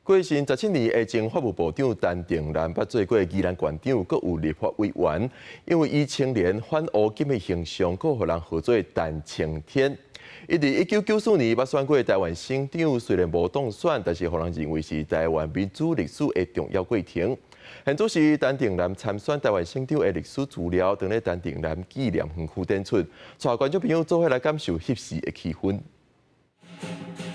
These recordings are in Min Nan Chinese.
過身17年的前法務部長陳定南，捌做過宜蘭縣長，閣有立法委員，因為伊清廉反烏金的形象，閣予人號做陳青天。伊佇1994年捌選過台灣省長，雖然無當選，但是予人認為是台灣民主歷史的重要過程。現主是陳定南參選台灣省長的歷史資料，當咧陳定南紀念園區展出，帶觀眾朋友做伙來感受彼時的氣氛。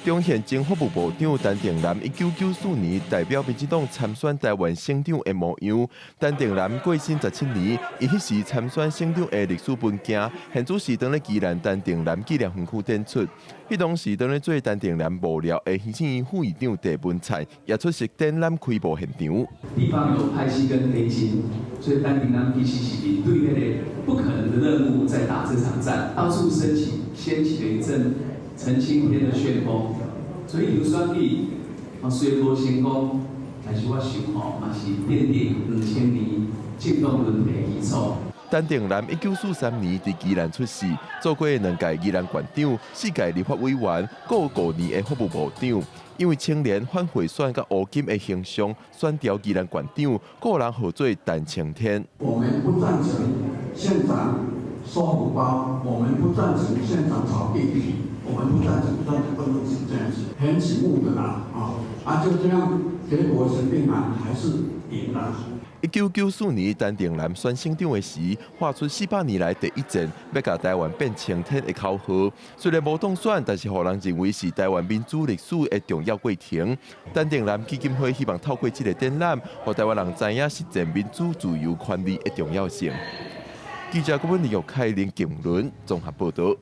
中現前法務部長陳定南，1994年代表民進黨參選台灣省長的模樣。陳定南過身十七年，伊彼時參選省長的歷史文件，現主時當咧宜蘭陳定南紀念園區展出。彼當時當咧做陳定南幕僚的行政院副院長鄭文燦，也出席展覽開幕現場。地方有派系跟黑金，所以陳定南其實是面對那個不可能的任務，在打這場戰，到處升起掀起了一陣陳青天的旋風，所以這場選舉，啊雖然無成功，但是我想吼，嘛是奠定2000年政黨輪替的基礎。陳定南1943年佇宜蘭出世，做過兩屆宜蘭縣長、四屆立法委員，閣有5年的法務部長。因為清廉反賄選佮烏金的形象，選調宜蘭縣長，閣予人號做陳青天。我們不贊成縣長收紅包，我們不贊成縣長炒地皮，我們不贊成，不贊成，不能是這樣子，很醒目的啦，啊啊就這樣，結果陳定南還是贏了。1994年，陳定南選省長的時，喊出400年來第一戰，欲共台灣變青天的口號。雖然無當選，但是予人認為是台灣民主歷史的重要過程。陳定南基金會希望透過這個展覽，予台灣人知影實踐民主自由權利的重要性。記者郭文麗、凱林、景倫綜合報導。